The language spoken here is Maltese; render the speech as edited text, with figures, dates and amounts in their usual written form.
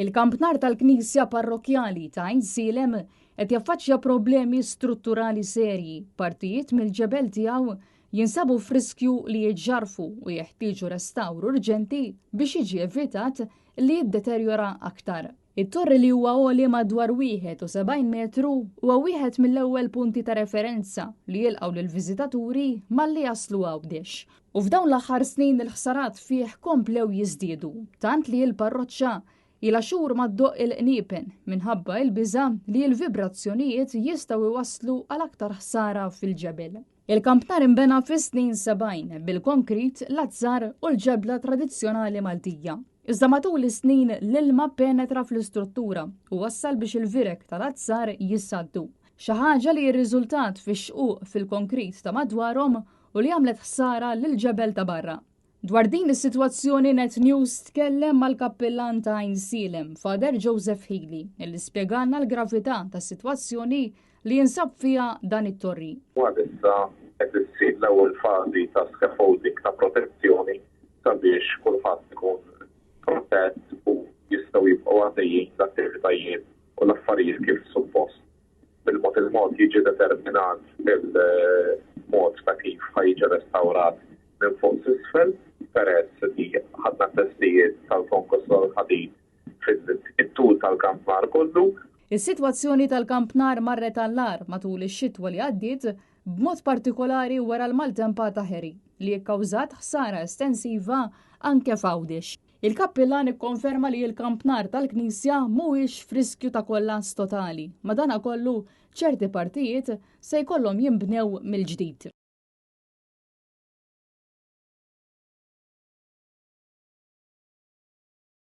Il-kampnar tal-Knisja Parrokkjali ta' Għajnsielem qed jaffaċċja problemi strutturali serji, partijiet mill-ġebel tiegħu jinsabu f'riskju li jiġġarrfu u jeħtieġu restawr urġenti biex jiġi evitat li jiddeterjora aktar. It-torri li huwa għoli madwar 71 metru huwa wieħed mill-ewwel punti ta' referenza li jilqgħu lill-viżitaturi malli jaslu Għawdex. U f'dawn l-aħħar snin il-ħsarat fih komplew jiżdiedu, tant li l-parroċċa ilha xhur ma ddoqq il-qniepen minħabba il-biża' li l-vibrazzjonijiet jistgħu jwasslu għal aktar ħsara fil-ġebel. Il-kampnar inbena fis-snin 70 bil-konkrit, l-azzar u l-ġebla tradizzjonali Maltija. Iżda matul is-snin l-ilma penetra fl-istruttura u wassal biex il-vireg tal-azzar jissaddu. Xi ħaġa li rriżultat fi xquq fil-konkrit ta' madwarhom u li għamlet ħsara lill-ġebel ta' barra. Dwar din is-sitwazzjoni Net News tkellem mal-kappillan ta' Għajnsielem, Father Joseph Hili, li spjegalna l-gravità tas-sitwazzjoni li jinsab fiha dan it-torri. Bħalissa qed issir l-ewwel fażi ta' scaffolding ta' protezzjoni sabiex kulħadd ikun protett u jistgħu jibqgħu għaddejjin l-attivitajiet u l-affarijiet kif suppost. Bil-mod il-mod jiġi determinat il-mod ta' kif ħa jiġi restawrat minn fuq s'isfel, peress li ħadna testijiet tal-konkos tal-ħadid fit-tul tal-kampnar kollu. Is-sitwazzjoni tal-kampnar marret għall-agħar matul ix-xitwa li għaddiet, b'mod partikolari wara l-maltempata Harry, li kkawżat ħsara estensiva anke f'Għawdex. Il-kappillan ikkonferma li l-kampnar tal-knisja mhuwiex f'riskju ta' kollass totali, madankollu ċerti partijiet se jkollhom jinbnew mill-ġdid.